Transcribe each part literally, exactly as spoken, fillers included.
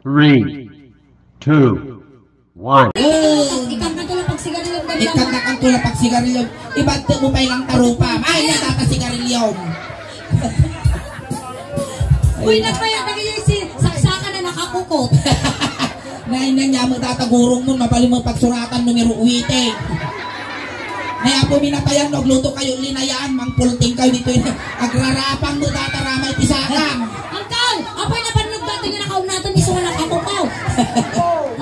Three, two, one. Ikangkanto lang pagsigarilyo. Ikangkanto lang pagsigarilyo. Ibagto mo pay lang tarupa. Ay, na, tata sigarilyo. Uy, nagpayag na kayo si saksakan na nakakukot. Nay, nanya mo tatagurong mo, mabalin mo pagsuratan, numero uwite. Nay, apo, minatayan, no, agluto kayo, linayaan, mangpulting kayo dito, yun. Agrarapang mo, tataramay, ti sakam. Uncle, apoy, napannog dati nga nakaon natin, iso nga nakakukaw.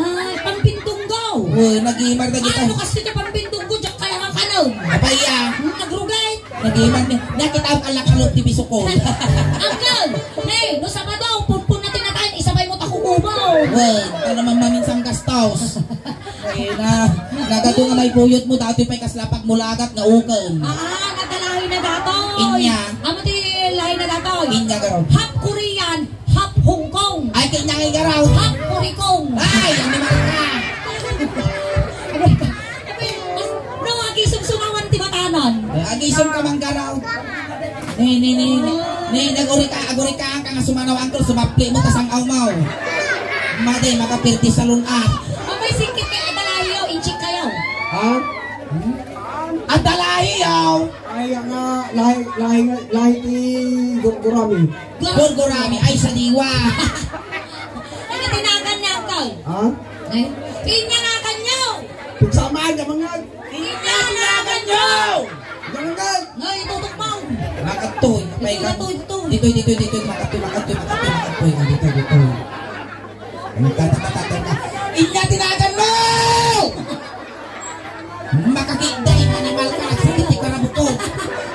Ay, pampindunggaw. Uy, nagimar na kita. Ano kasi ka pampindunggaw, diyak kaya nga kanon. Apay, ah. Hmm, nagrugay. Nagimar ni, niya kita ang kalakalo ti bisukon. Uncle, hey, no Sabado, punpun na tinatayan, isabay mo ta kukubaw. Uy, ito naman maminsang gastos. Ay, na, nagado nga may buyot mo, dati pa'y kasla pagmulagat nga uken. Ah, nagdalahi na datoy. Inya. Amo ti lahi na datoy. Inya, garo. Half Korean, half Hong Kong. Ay, kanya nga igaraw. Half Korikong. Ay, ano man ka? No, agisum sunawan ti matanan. Agisum ka man garaw. Ni, ni, ni, ni, ni, naguri ka, aguri ka, ang kang sumanaw, uncle, sumapli mo, tasang awmaw. Madi, makapirti sa lun-at. Apay, singkit kay adalayo, inchik kayo. Ha? Adalayo! Ay, nga, lahi, lahi, lahi ti gurgurami. Gurgurami, ay, sadiwa. Ano tinagan niya, uncle? Ha? Ay, inya nga kanyo. Pagsamaan niya, mga Inyanagan nyo! Jangan! Ngay, tutok mo! Makadtoy, kapay ka. Ditoy, ditoy. Ditoy, ditoy, ditoy, makadtoy, makadtoy, makadtoy, makadtoy, ah, ditoy, ditoy. Ang tatatatatan ka. Inya tinagan mo! Makakita, animal ka, sakit ti karabukod.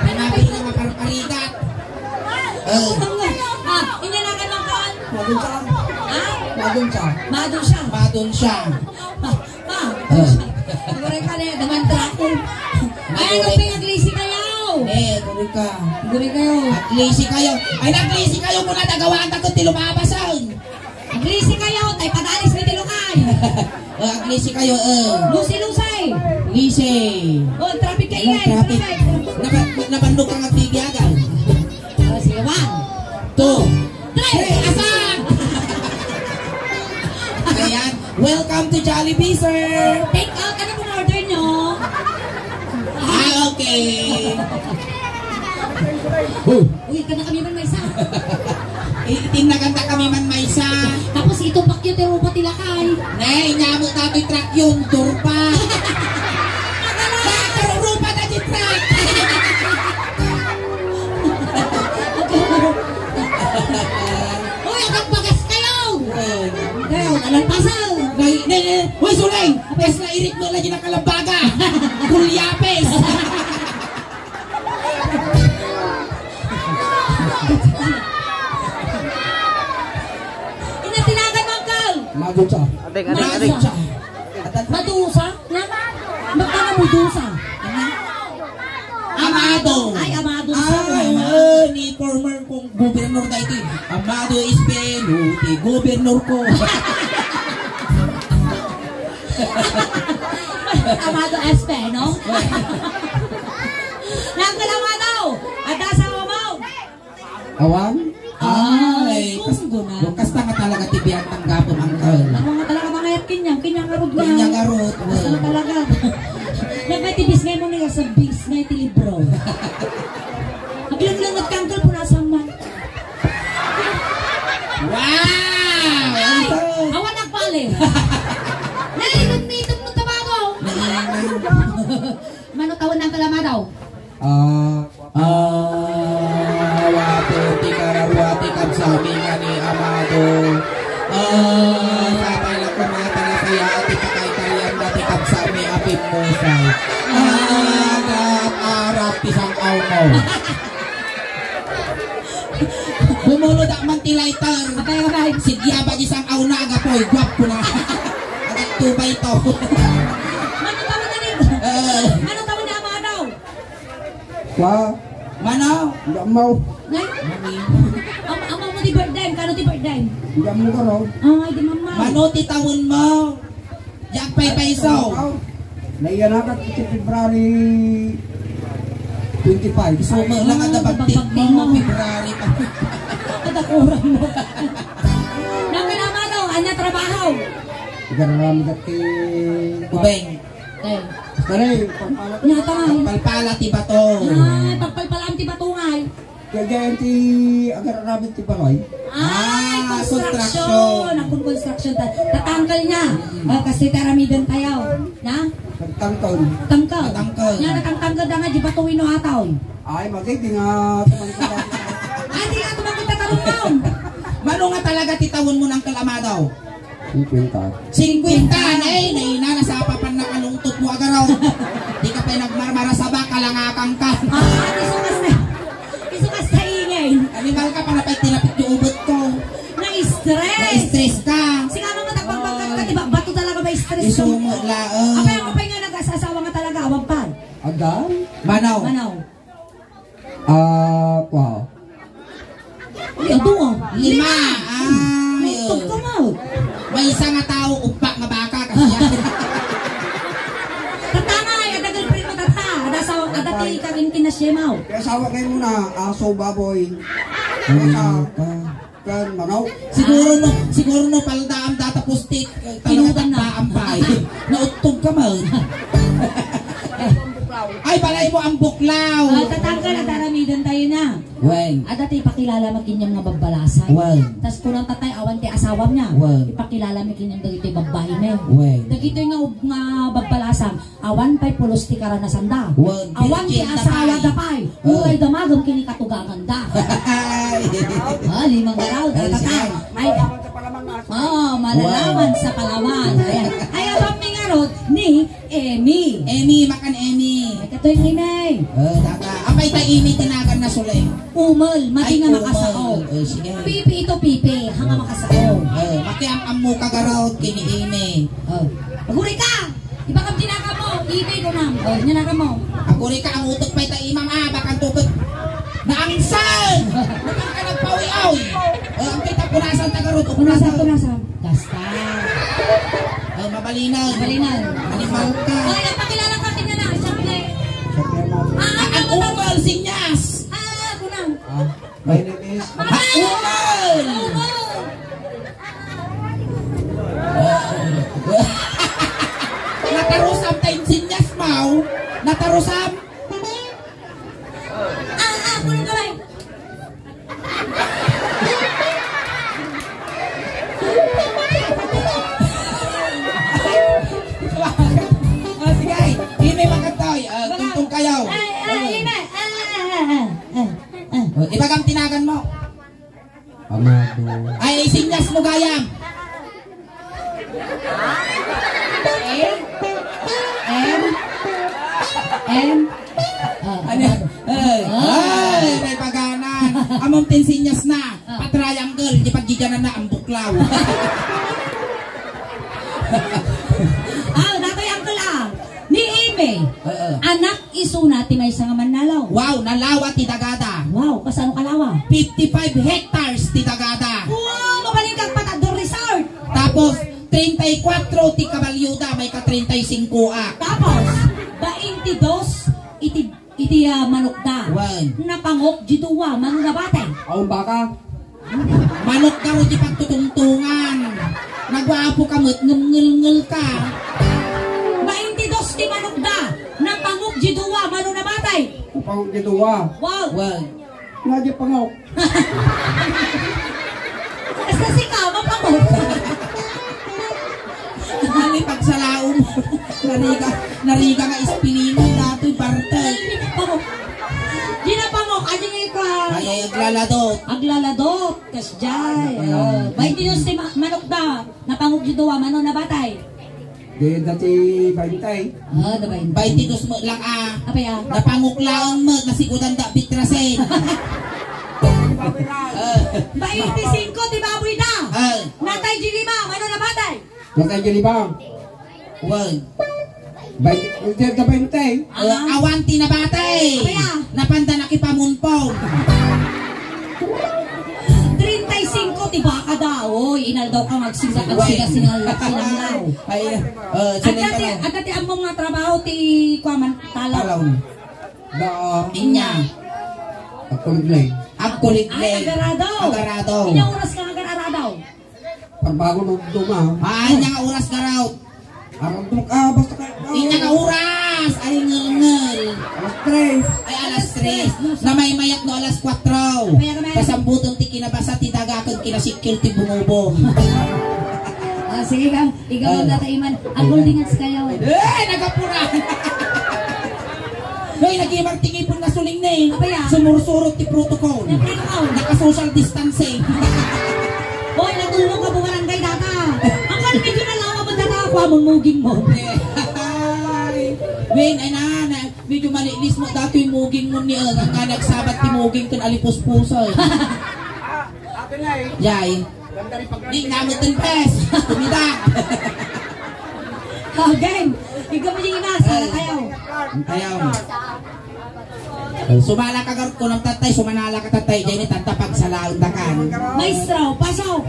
Panabi nga maparparigat. Oh. Ah, inyanagan mo, Paul? Madun siya. Ha? Madun siya. Madun siya. Madun siya. Pa, pa. Ah. Gure ka ne, daman trako. Ay, ano pa yung aglisi kayo? Eh, gure ka. Gure kayo. Aglisi kayo. Ay, naglisi kayo muna, nagawaan ta ko ti lumabas, ah. Aglisi kayo, tay padalis ni Tilukan. Oh, aglisi kayo, eh. Lusi-lusi. Lisi. Oh, traffic kayo, eh. Traffic. Napa-, napandok ang atigiagan. Oh, sige, one. Two. Three. Three. Asan? Ayan. Welcome to Jollibee, sir. Take out. Ano pong order nyo? Ah, okay. Uy. Uy, kana kami man maysa. Itinnagan ta kami man maysa. Tapos ito pakyo ti rupa ti lakay. Nay, nyamo datoy truck yun, turpa. Bakit rupa na di truck? Uy, agbagas kayo! Kayo, nalalpasan! Nay, nay, nay, uy, Sulay! Pes na irik mo lagi na kalabaga! Kulyapes! Ina, tinagan mo, Uncle! Madusa. Madusa. Madusa? Na? Magkano Madusa? Amado. Ay, Amado. Ay, eh, ni former kong gobernador da ito, eh. Amado Espino, ti gobernador ko. Amado Espino? Nagkala mo daw. At asawa mo. Awan? Ay, ay, kas-, kung guna. Bukas na nga talaga ti biag tanggapon, Uncle. Ano nga talaga mga yat kinyang, kinyang arod nga. Kinyang arod, basta na talaga. Nagmay ti bisngay mo niya sa bisngay ti libro. Aglanglangit ka, Uncle, punasan man. Wow! Ay! Awan nagpali. Nainom-inom mo tabago. Nainom. Mano tawon ng kalamadaw? Ah, ah, wapo ti kararua ti kabsami nga ni Amado. Ah, sapay la kumata na saya ti pakaitalian da ti kabsami a pimmusay. Ah, arap, arap ti sang-aw mo. Bumulod ak man ti lighter. Apay, apay. Sigyaba di sang-aw na, agapoy, guwapo na. Agak tubay to. Mano tawon na ni? Eh. Mano tawon na, Amado? Wa. Mano? Di amaw. Nay? Am-, amaw mo ti birthday, kano ti birthday? Di amaw ka, no? Ay, di mamaw. Mano ti tawon mo? Diak paypayso. Aw, naiyanakan iti February twenty-five. Isu met lang a nabagtik mo, February pa. Kadakuran mo. Nagkalaman, oh, anya Agar-aramid ti ubing. Tay. Kare, pagpala. Nyata nga. Pagpalpala ti bato. Ay, pagpalpalaan ti bato nga, ay. Kaya ti agar-aramid ti balay. Ay, ah, construction. Construction. Ang construction. Ta-, tatangkal niya. Mm-mm. Ah, kasi taramiden tayo. Na? Tangkal. Tangkal. Tangkal. Nga natangtangkal da nga, di ba tuwino ataw? Ay, magi, di nga tumangkal. Ay, di nga tumangkal tatarong taon. Mano nga talaga ti tawenmo nang kalamadaw? Singkwenta. Singkwenta, nay, nay, na, nasapapan na kalungtot mo, agaraw. Di ka pa'y nagmarmara sa baka, langakang ka. Ah, iso kas na, iso kas na ingay. Animal ka, para pa'y tinapit yung ubot ko. Na-stress. Na-stress ka. Sige, ano mo, tagbagbagan ka, di ba? Bato talaga ba stress ka? Iso mo, laeng. Apay, apay nga nag-asasawa nga talaga, awan pa. Agam? Manaw. Manaw. Ah, wow. Ay, adu, ah. Lima. Lima. Ah, maitog ka mo. May isa nga tao, ugpa nga baka, kasi yan. Tata nga, ay, ada girlfriend mo, tata. Ada sa, ada ti karin kinasya mo. Kaya asawa kayo muna, aso, baboy. Ano sa, Kan, mangaw. Siguro no, siguro no, paldaam data pustik, eh, talaga. Inutan na. Takbaam pa, eh. Nauttog ka man. Ay, balay mo ang buklaw. Ah, tatangkal at aramidan tayo na. Wen. Ada ti ipakilala mo kaniam nga babbalasan. Wen. Tas kunam tatay, awan ti asawam niya. Wen. Ipakilala mo kaniam dagiti babbai mo. Wen. Dagitoy nga ub-, nga babbalasan. Awan pay pulos ti karanasanda. Wen, awan ti virgin da pay. Asawa da pay. Oh. Uray damagem ken ikatuganganda. Ay. Ah, limang garaw, ay, tatay. Sige. Ay. Oh, malalaman sa palawan. Wow. Ayan. Ay, abang mi ngarud ni Emmy. Emmy, makan Emmy. Ay, katoy ni Emmy. Oh, tata. Apay ta Emmy tinagan na sulay. Umel, madi nga makasao. Ay, umel. Oh, sige. Pipi ito, pipi. Hanga makasao. Oh, makiam-ammo ka garud, kini Emmy. Oh. Aguray ka! Ibagam tinaka mo, ibig ko na. Oh, tinaka mo. Aguray ka, ang utok pa'y ta imam, ah, bakang tukot. Naangsan! Bakang ka nagpawi-awi. Oh, ang kita punasan tagarot, punasan, punasan. Basta. Oh, mabalinaw. Mabalinaw. Animal ka. Oh, ipakilala ka, tingnan na, siya na eh. Ah, ah, ang umal, sinyas. Ah, kunang. Ah. My name is Makuhay! Makuhay! Natarusam ta insinyas, Mau. Natarusam. Ah, ah, kulang ka lang. Ah, sige, ay. Ime makatoy. Ah, tungtong kayo. Ay, ay, ime. Ah, ah, ah, ah, ah, ah. Oh, ibagam tinagan mo. Amado. Ay, isinyas mo gayam. M? M? M? Ah, ano? Amado. Ay, ah, ay, may paganan. Among tinsinyas na. Ah. Pa-triangle, di paggiganan na ang buklaw. Ah, datoy uncle, ah. Ni Ime, oo, anak isuna ti maysa nga mannalaw. Wow, nalawa ti dagada. Wow, kasano kalawa? Fifty-five hectares ti dagada. Wow, mabalin kagpatador resort. Tapos, treinta y cuatro ti kabalyoda, may ka treinta y cinco a. Tapos, baintidos iti, iti, ah, manokda. Wen. Napangok di dua, mano nabatay? Awan baka. Manok ka ro ti pagtutungtungan. Nagwapo ka met, ngem ngelngel ka. Baintidos ti manokda. Napangok di dua, mano nabatay? Napangok di dua. Wow. Wow. Nga di pangok. Basta sika, mapangok. Ali, pagsalaom. Nariga, nariga nga ispilinan, datoy bartel. Ay, di napangok. Di napangok, adi nga ikaw. Ay, ay, aglaladot. Aglaladot. Kasjay. Ay, oh. Baintidos ti ma-, manokda. Napangok di dua, mano nabatay? Di dati baintay. Ah, da baintay. Baintidos met lang, ah. Apay, ah? Napangok laeng met, nasigudan da bitrasen. Ah. Baintisingko ti baboyda. Ah. Natay di lima, mano nabatay? Natay di lima. Wen. Bay-, di, di baintay. Ah, awan ti nabatay. Kaya? Napanda nakipamunpong. Treinta y cinco ti baka da. Oy, inaldaw ka, magsiga, magsiga, sinal-, sinanglaw. Ay, eh, adda ti, adda ti ammom nga trabaho ti kuaman, talaw. Talaw. Da, inya. Agkuliglay. Agkuliglay. Ay, agarado. Agarado. Inya oras ka agarado. Pagbago mo duma. Ay, nga oras, Garaw. Aram ko ka, basta ka. Inya nga oras, ay ngelngel. Alas tres. Ay, alas tres. Namaymayat no alas kuatro. Kasambuton ti kinabasa ti daga ken kinasikil ti bumubong. Ah, sige ka. Ikaw ang tataiman. Ang holding hands kayo. Eh, nagapura. Hoy, nagimar ti ngipon na suling ne. Apay, ah? Sumursurot ti protocol. Naka-social distancing. Hoy, natulog ka po barangay data. Ang kan medyo nalawa mo data, kuha mo muging mo. Ay, Win, ay na, na, medyo malinis mo datoy muging mo ni, ah, nga nagsabat ti muging ken alipuspusoy. Yay. Di namin ten pes. Tumida. Again, ikaw mo yung iba, sala tayo. Ang tayaw. Sumala ka, Garot, kunam tatay, sumanala ka, tatay, diyan ni tata pagsalaon da kan. Maestro, pasok.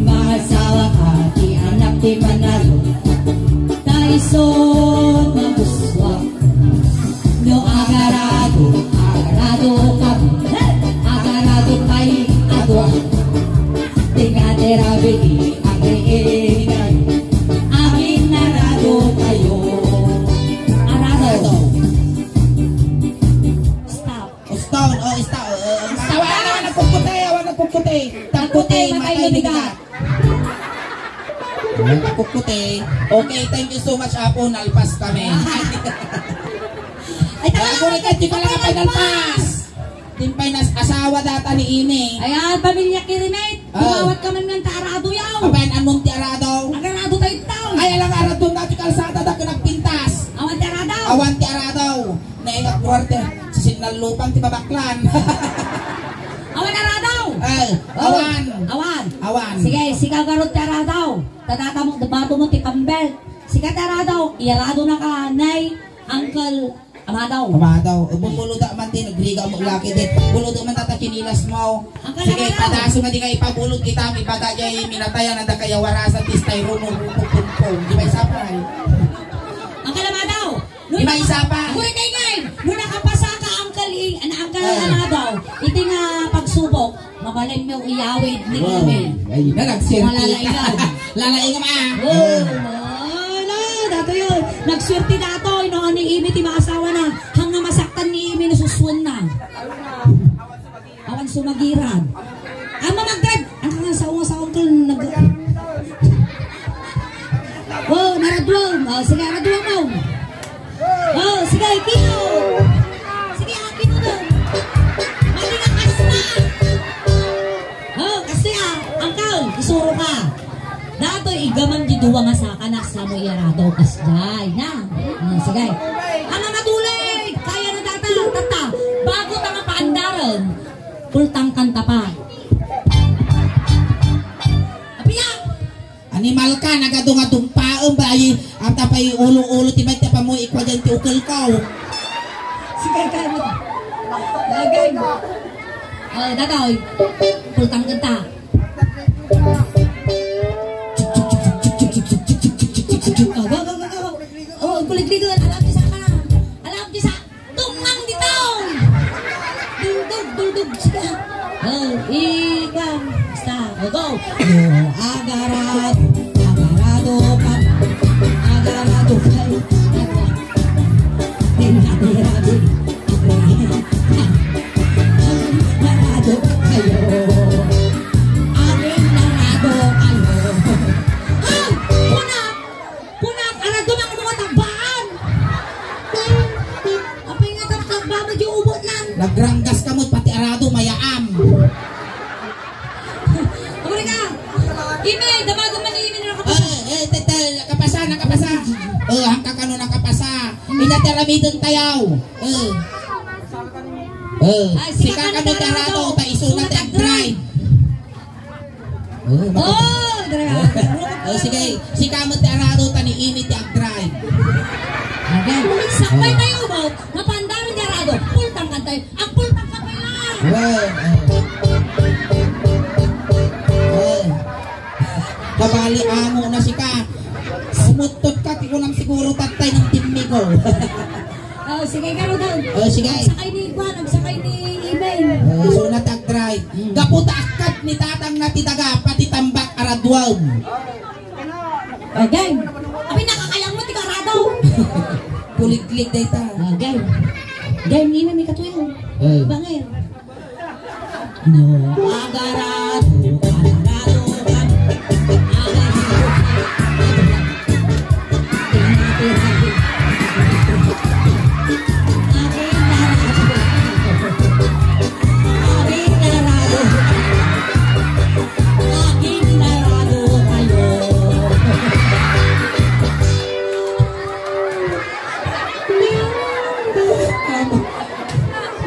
Maasawa ka, ti anak ti manalo, ta isu mamuswa. No agarado, agarado ka, hey! Agarado pay a dua. Tinga ti rabii, agriingay. Amin arado kayo. Arado. Stop. Stone, oh, stone. Oh, oh. Stone. Awan, awan, nagkukuti, awan, nagkukuti. Tagkuti, matay, matay, lumigat. Ay, nakukuti. Okay, thank you so much, Apo. Nalpas kami. Ay, tama. Ay, ako rin, di ka lang apay nalpas. Di pay nas-, asawa data ni Ine. Ayan, pamilya Kirimit. Oh. Dumawat ka man ngan ta arado yaw. Apay, anong ti arado? Agarado tayo taon. Ay, alang arado na ti kalsada da ka nagpintas. Awan ti arado. Awan ti arado. Naingat kuwarte, sisinna lupang ti babaklan. Awan arado! Ay, oh, awan. Awan. Awan. Sige, sika garud ti arado. Tatatamok, bato mo ti pambel. Sika ti arado, iyarado na ka, nay, Uncle Amado. Amado. Bumulo da man din, nagriga mo laki din. Bulo da man tata kinilas mo. Uncle Amado. Sige, padaso na di nga ipabulot kita, may baga jay minatayan, anda kaya warasa, tistay, rumo, rumo, pum, pum. Di ba isa pa, eh? Uncle Amado. No, iba isa pa. Aguray kay ngay, no nakapasa ka, Uncle I-, ana, Uncle, ah, Amado, iti nga pagsubok, mabalin mo iyawid ni Wow. Ine. Ay, na, nagsirti. Malalaingan. Lalaingan, ah. Oh, wala, dato yun. Nagswerte dato, no, ni Imi ti maasawa na. Hangna masaktan ni Imi, nasuswan na. Awan sumagiran. Ama, mag-drive! Ang kang sa unga sa uncle nag- Oh, naraduam. Oh, sige, naraduam mo. Oh, sige, Kino. Sige, ah, Kino doon. Mali na, kasna. Oh, kasi, ah, uncle, isuro ka. Datoy igaman di dua nga saka na sa mo iyarado kasjay, na. Ah, sige. Ang mga tulay, kaya na data, tata. Bago ta nga paandaren, pultang kanta pa. Apiya! Animal ka, nagadu nga dumpaem ba, ay, ata pa ulo-ulo, ti bagta pa mo, ikwa dyan ti ukel ko. Sige, kaya mo. Lagay mo. Oh, datoy. Pultang kanta. Oh, go, go, go, go, go. Oh, kuligligod. Alam ti sa ka. Alam ti sa. Tumang ditaw. Duldog, duldog. Sige. Oh, ikaw. Basta. Oh, go. Oh, agarado. Agarado ka. Agarado ka. Agarado. Narado kayo. Amin narado kayo. Ay! Kuna! Kuna! Arado man mga tagbaan! Apay nga tagtagba mo di ubot nan! Nagranggas ka mo, pati arado, mayaam! Aguri ka! Ime, damagan man ni Ime na nakapasa. Eh, eh, te, te, nakapasa, nakapasa. Oh, hangka kano nakapasa. Ida ti aramiden tayaw. Eh. Eh, ay, sika kano ti arado, ta isu na ti agdrive. Eh, oh, O, sige, sika met ti arado, ta ni Imi ti ag-drive. Okay. Sakbay tayo, Bob. Mapanda rin ti arado. Pultang ka tayo. Ang pultang ka pala. Well, eh. Eh. Kabali, amo na sika. Sumuttot ka, ti kunam siguro tatay ng timmi ko. Oh, sige, Garudon. Oh, sige. Agsakay ni Juan, agsakay ni Ibay. Oh, so natagray. Hmm. Gapu ta akkat ni tatang na ti daga, pati tambak araduam. Again. Abi, nakakayang mo, tigarado. Puliglig dayta. Again. Again, ina, may katuyo. Eh. Bangir. No, agarado, agarado, agarado.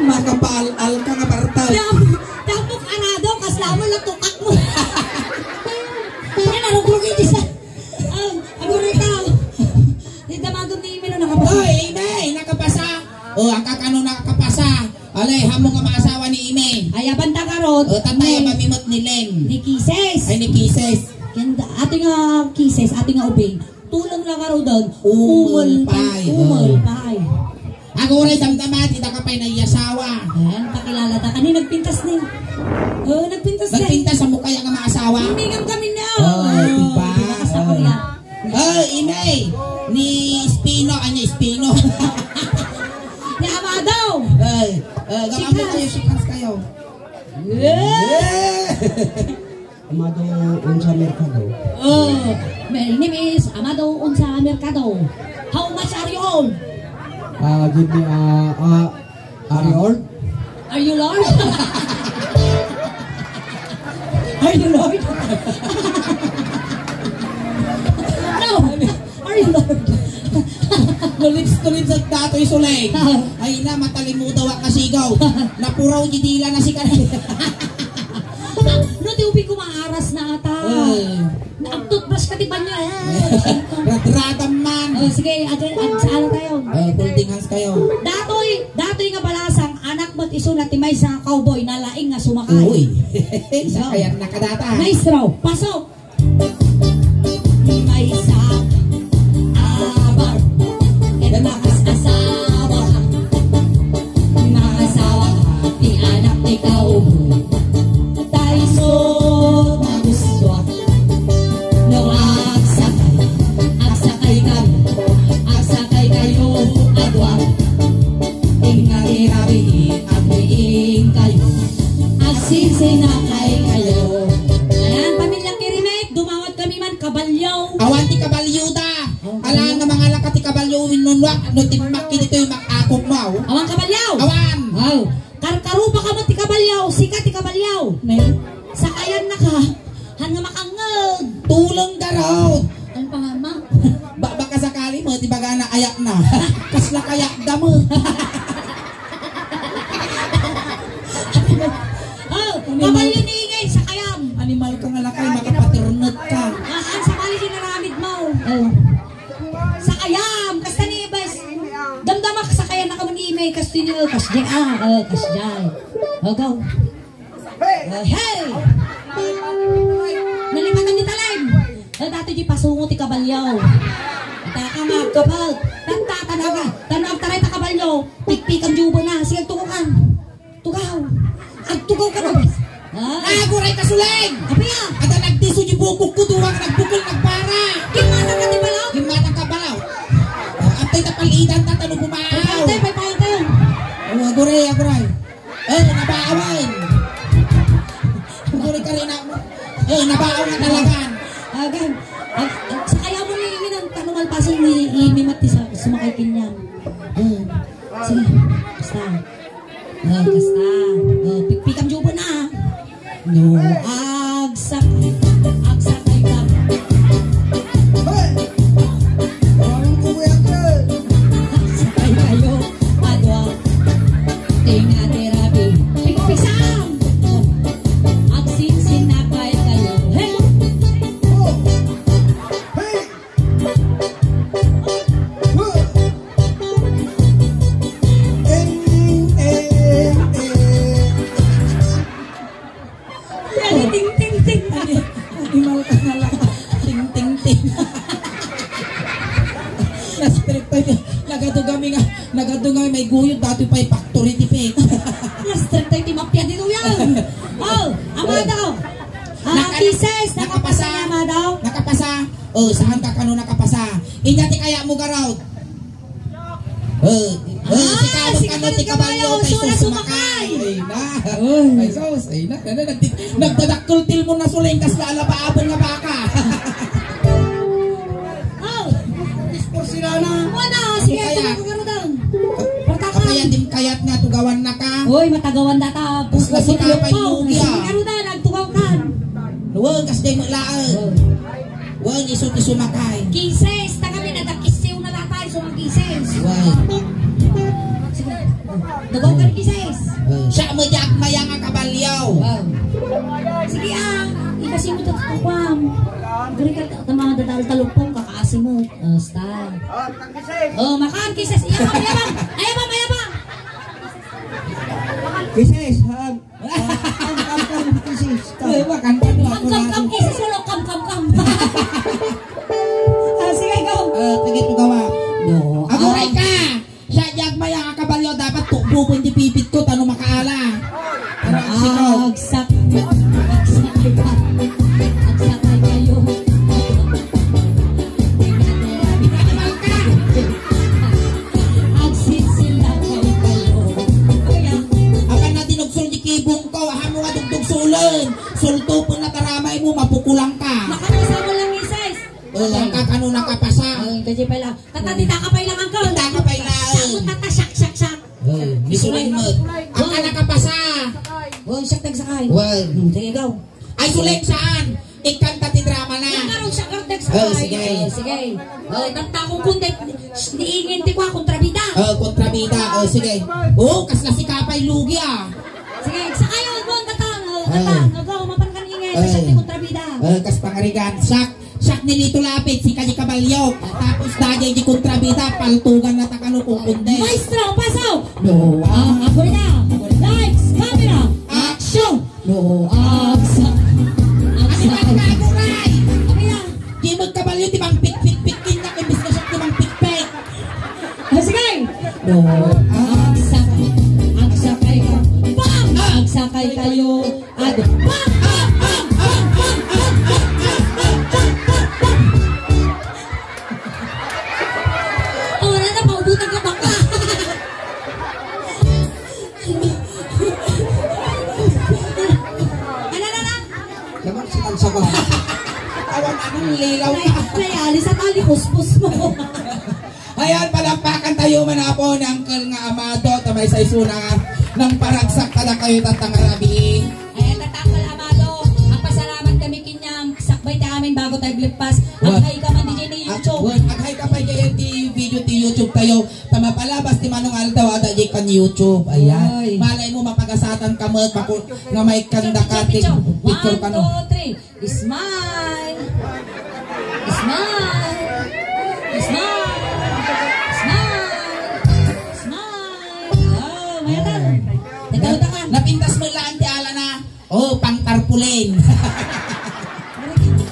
Makapaal-al ka nga bartal. Damo, damo ka na do, kasla mo, natukak mo. Ay, narugrugi, di sa, ah, agurita. Di damagom ni Ime no nakapasa. Oy, Ime, nakapasa. O, akakano nakapasa? Alay, hamo nga maasawa ni Ime. Ay, abanta karot. O, tatay, mamimot ni Leng. Ni Kises. Ay, ni Kises. Ken, ato nga Kises, ato nga ubing. Tulong lang ka, Rodon. Umulpay. Umulpay. Aguray, damdama, di ta ka pay naiyasawa. Ayan, pakilala ta. Kani nagpintas ni? Oh, nagpintas ni. Nagpintas, amo kaya nga maasawa? Hindi nga kami na. Oh, diba? Diba, sa kuya? Oh, Ime, ni Espino, anya Espino. Ni Amado. Eh, eh, gawin mo kayo, sikas kayo. Yeah! Amado Unsa Mercado. Oh, my name is Amado Unsa Mercado. How much are you old? Ah, give me, ah, ah, are you old? Are you Lord? Are you Lord? No. Are you Lord? Nulit-nulit sa dato isulay. Ah. Ay na, matalimudaw ang kasigaw. Napuraw di dila na si kanay. Ah, no, ti ubing ko maaras na ata. Ay. Nag-toothbrush ka, ti banyo, eh. Radradam man. Oh, sige, ag-, ag-, saan tayo? Eh, holding hands kayo. Datoy, datoy nga balasang, anak mo't isuna ti maysa nga cowboy, nalaing nga sumakay. Uy. Isa kayat nakadata. Maestro, pasok. Maysa, abar, ket makas-asawa. Maasawa ti anak ti kaubo. Ta isu nga gustoak no agsakay, agsakay kami, agsakay kayo a dua. Inga ti rabii, agriing kayo, agsinsinakay kayo. Ayan, pamilya Kirimek, dumawat kami man, kabalyo. Awan ti kabalyo da. Oh, ala nga mangalaka ti kabalyo, winunwak, no timmakki ditoy makakok mo. Awan kabalyo. Awan. Wow. Karkarupa ka mo ti kabalyo, sika ti kabalyo. Ne? Sakayan na ka. Han nga makangeg. Tulong garod. Ano pa nga, ma? Ba, baka sakali mo, ti bagana ayak na. Kasla kayak da mo. Oh, kabalyo ni Ingay, sakayam. Animal ka nga lakay, makapaternet ka. Ah, ang sakali di naramid mo. Oh. Sakayam, kasta ni Ibas. Damdamak, sakayan na kamo ni Imay, kasta ni, oh, kasdi, ah, oh, kasdi. Oh, go. Oh, hey! Nalipatan ni Talay. Oh, dati di pasungo ti kabalyo. Taka nga, kapag, tanta, tanaga, tanag taray ta kabalyo, pikpikan di ubo na, sige, tukukan. Tugaw. Agtugaw ka na. Ah. Aguray ka, Suleng! Apia! Adda nagtiso di bukok ko, duwa nga nagbukol, nagbara. Gimmata ka ti balaw? Gimmata ka balaw. Ah, atay ta palidan ta, tano bumaaw. Paypayten, paypayten. Oh, aguray, aguray. Eh, nabaawan. Aguray ka rin ako. Eh, nabaaw na talaga. Agan. Ag-, ag-, sa kaya mo ni Imi nang tano malpasan ni Imi mati sa sumakay kaniam. Eh, sige. Basta. Oh, kasta. Oh, pikpikam di ubo na, ah. No, agsakay, agsakay ka. Hoy! Parang kuya ka. Agsakay kayo, adwa. Tinga terapi. Pikpisam! Agsinsinakay kayo. Hey! Oh, Oh, Amado. Ah, Naka- cases, nakapasa. Nakapasa, Amado. Nakapasa. Oh, saan ka kano nakapasa? Inya ti kayatmo garud. Oh, oh, Ah, si Carlos sige, kano ti Carlos kabalyo, Caballo, tay uso na sumakay. Sumakay. Ay na. Ay, sus, ay na. Ano, nagdi-, nagdadakkel ti ilmo na suling, kasla alapaabon nga baka. Oh. Diskursilana. Wala, sige, Kaya, tuloy ko garo doon. Portakan. Kapayat din kayat nga tugawan na ka. Uy, matagawan data. Tapos na si Kapay Lugi, ah. Sige, garo doon, nagtugaw kan. Luwag, kas di mo laang. Oh. Wen, isu ti sumakay. Kises, ta kami nadakisiw na data, isu nga kises. Wen. Sige. Tugaw ka ni kises. Wen. Siya mo di agmaya nga kabalyo. Wow. Sige, ah. Ikasi mo to, tukwam. Guri ka, ta-, ta-, mga dadal talupong, kakaasi mo. Basta. Oh, makan kises. Ayabang, ayabang. Ayabang, ayabang. Kises, ha? Kam, kam, kam, kisis, kam. Uy, wa, kanta to, Kam, ako kam, na kam, ako. Kisis, wala, kam, kam, kam. Ah, sige, go. Ah, sige, tugawa. No, Aguray ah. Ka! Siya, di agmaya nga kabalyo, dapat tukbukon di pipit ko, tano makaala. Ano ang sikaw? Agsak, agsak, agsak kayo. Animal ka! Agsinsila kayo. Apan na dinugsul di kibong ko, amo nga dugdugsulen. Sultupen na taramay mo, mapukulang ka. Nakapasa mo lang, misis. O, ang kakano nakapasa. Ay, kasi pala. Tata, di taka pala lang, angkol. Di taka pala lang. Sakot, tata, sak, sak, sak. Ay, misuling mo. Ang ka nakapasa. Well, siya nagsakay. Well. Hmm, sige, go. Ay, suling saan? Ikanta ti drama na. Ang karong siya, karong nagsakay. Oh, sige. Oh, sige. Oh, tanta kong kundet, niingin ti kwa, kontrabida. Oh, kontrabida. Oh, sige. Oh, kasla si Kapay Lugi, ah. Sige, sakay, oh, bon, tata. Oh, tata. Ah. Go, mapan kan ingay. Ah. Kasla ti kontrabida. Ah, kas pangarigan. Sak. Siak ni Lito Lapid, sika di kabalyo. Tapos dagay di kontrabida, paltugan na ta kano kukundi. Maestro, paso! No, ah, ako na. Lights, camera, action! No, ah, sa, ah, sa, Ano ka, Aguray? Ano yan? Di magkabalyo, di bang pitpit-pitkin na, imbis na siya di bang pitpit. Ah, sige! No, ah, sa, agsakay ka. Bang! Agsakay kayo. Ag-, ah, ah, ah, ah, ah, ah, ah, ah, ah, ah, ah. Oh, wala na, paubutan ka, bakla. Ano na lang? Naman si Tansa ba? Awan, anong lilaw ka? Nay, nay, alis at ali, puspos mo. Ayan, palakpakan tayo man po ni Uncle nga Amado, ta maysa isuna nga nangparagsak kadakayo tatta nga rabii. Ayan, tatta, Uncle Amado, agpasalamat kami kaniam, sakbay ti amin bago tayo agleppas. What? Aghay ka man diay ni YouTube. What? Aghay ka pay diay ti video ti YouTube tayo. Ta mapalabas ti mano nga aldaw, adda diay kan YouTube. Ayan. Ay. Malay mo, mapagasatan ka met, bako nga maikkan daka ti picture kano. One, two, three. Smile! Smile! Smile! Smile! Smile! Oh, mayatan. Ikaw, takan. Napintas mo lang ti ala na. Oh, pang tarpaulin.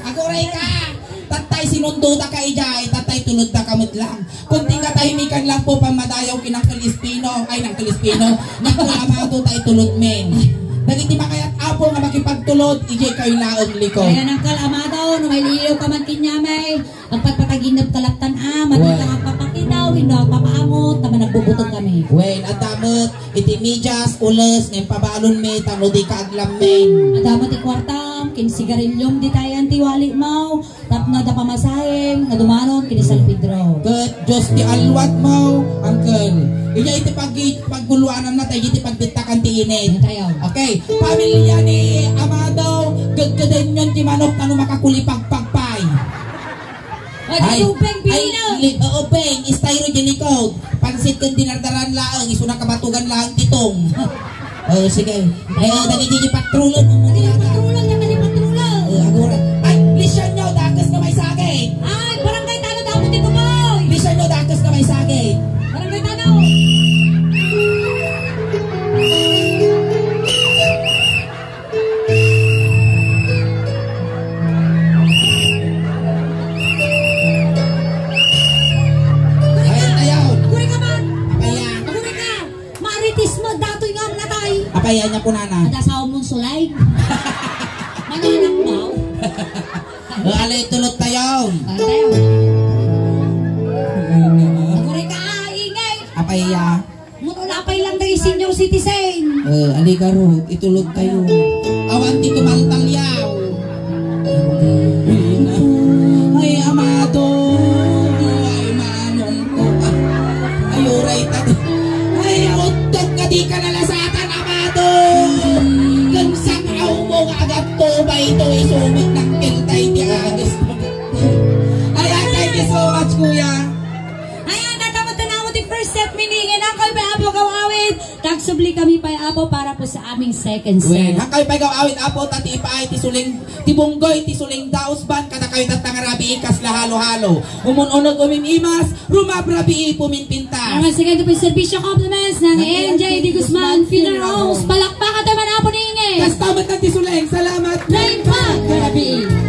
Aguray ka! Tattay, sinundo ta ka idiay, tattay, tulod ta ka met lang. Kunting katahimikan lang po, pamadayaw ken Uncle Espino. Ay, Uncle Espino. Uncle Amado, tay tulod men. Dagiti makayat, Apo, nga makipagtulod, idiay kayo laeng likod. Ayan, Uncle Amado, no mailiw ka man kaniam, agpatpataginep ka lattan, a, madi ka agpapakidaw, wenno agpapaamot, ta managbubuteng kami. Wen, adda met, iti medias, ules, nga impabalon mi, tapno di ka aglammen. Adda met ti kuartam, ken sigariliom, ditayan ti wali mo. Tapno adda pamasahem nga dumanon ken San Pedro. Ket Dios ti alluad mo, Uncle. Idiay iti pag-, pagguloananna, ta idiay iti pagbittakan ti init. Tayo. Okay. Pamilya ni Amado, kedkedenyon ti manok, tano makakulipagpag pay. Ay, ay, ubeng, ay, bilog. Li-, oo, ubeng, istayro di likod. Pansit ken dinardaran laeng, isuna kabatugan laeng ti tong. Oh, sige. Eh, dagiti di patrulon mo. Dagiti patrulon, dagiti patrulon. Eh, agora. Ay, lision nyo, dakes nga maisagit. Ay, barangay tano, damo ti tumoy. Lision nyo, dakes nga maisagit. Barangay tano. Ay, ayaw. Guri ka man. Apaya. Guri ka. Marites mo, datoy nga natay. Apay, anya kunana? Ada asawa mo, Sulay. Mananakbaw. Eh, ali, tulot tayo. Tayo. Aguri ka, ingay. Apay ya? Mutulapay lang tayo, senior citizen. Eh, ali, garod, itulot tayo. Awan ti tumaltalyaw. Ay, amado. Ay, manong ko. Ay, uray ta. Ay, uttok ka, di ka nalasatan, amado. Ken sang-aw mo nga agatto, bay to, isumit ng kiltay ti agis. Ayan, thank you so much, kuya. Ayan, nakamutan na mo ti first set, meaning, and ang kayo ba, Apo, kawawid? Tagsubli kami pa, Apo, para po sa aming second Wen, set. Hangkayo pay gaw awit, Apo, ta ti ipaay ti suling, ti bunggoy, ti suling daos ban, kadakayo tatta nga rabii, kasla halo-halo. Umun-uneg umim-imas, rumabrabii, puminpintas. Ayan, second po yung serbisyo compliments ng Ng A N J D Guzman Funeral Homes. Palakpakan tayo man, Apo, ni Inge. Kasta met ti suling, salamat. Rain Fog, karabii.